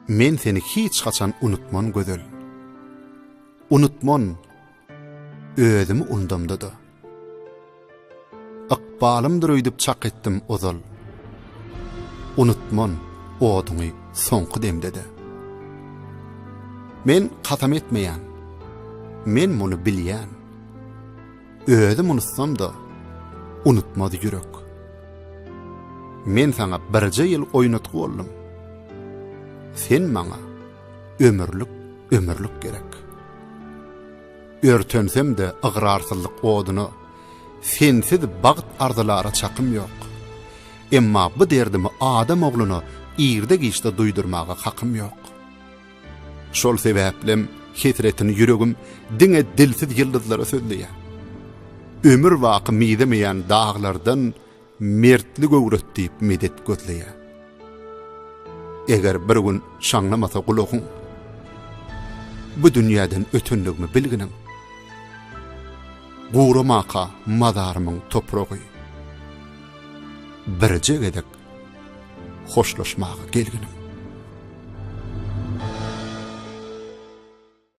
Men seni hiç haçan unutman gözel. Unutman, özümi undamda-da. Ykbalymdyr öýdüp çak etdim ozal. Unutman oduňy soňky demde-de. Men kasam etmeýän. Men muny bilýän. Özüm unutsam-da, unutmaz ýürek. Men saňa birje ýyl oýnatgy boldum. Sen maňa ömürlik, ömürlik gerek. Örtensem-de ygrarsyzlyk oduna, Sensiz bagt arzylara çakym ýok. Emma bu derdimi adam ogluna Irde-giçde duýdurmaga hakym ýok. Şol sebäplem hesretini ýüregim diňe dilsiz ýyldyzlara sözleýär. Ömür baky mizemeýän daglardan mertlik öwret diýip medet gözleýär. Eger bir gün şaňlamasa gulagyň, bu dünýäden ötenligimi bilginiň. Guramaka mazarymyň topragy, birje gezek hoşlaşmaga gelginiň.